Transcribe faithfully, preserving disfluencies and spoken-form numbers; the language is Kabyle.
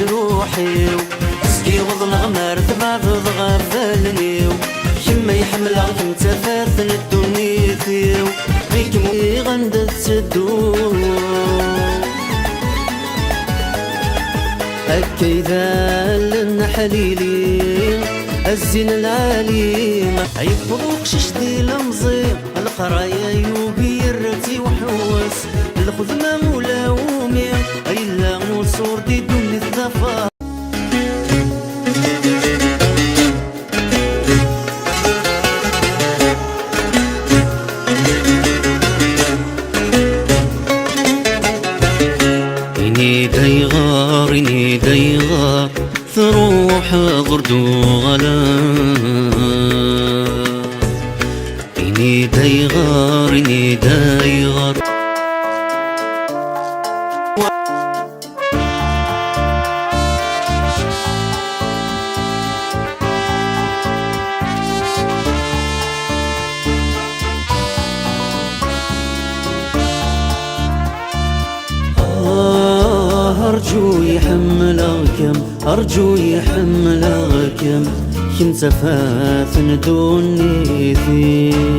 Ruḥ-iw, zgiɣ uḍneɣ mar tbeɛdeḍ ɣef allen-iw. Kemm ay ḥemmleɣ, kemm d tafat n ddunit-iw. Ɣikem ur anda tetteddu. Akka i d allen ḥlili, a zzin lɛali. Yewweḍ uqcic d ilemẓi, leqraya yugi yerra-tt i uḥewwes. Lxedma ula umi yella uṣur di ddunit d afar. Ini-d ayɣer, ini-d ayɣer truḥeḍ ur d-uɣaleḍ. Ini-d ayɣer, ini-d ayɣer. Ah, rǧu-yi ḥemmleɣ-kem, rǧu-yi ḥemmleɣ-kem, kemm d tafat n ddunit-iw.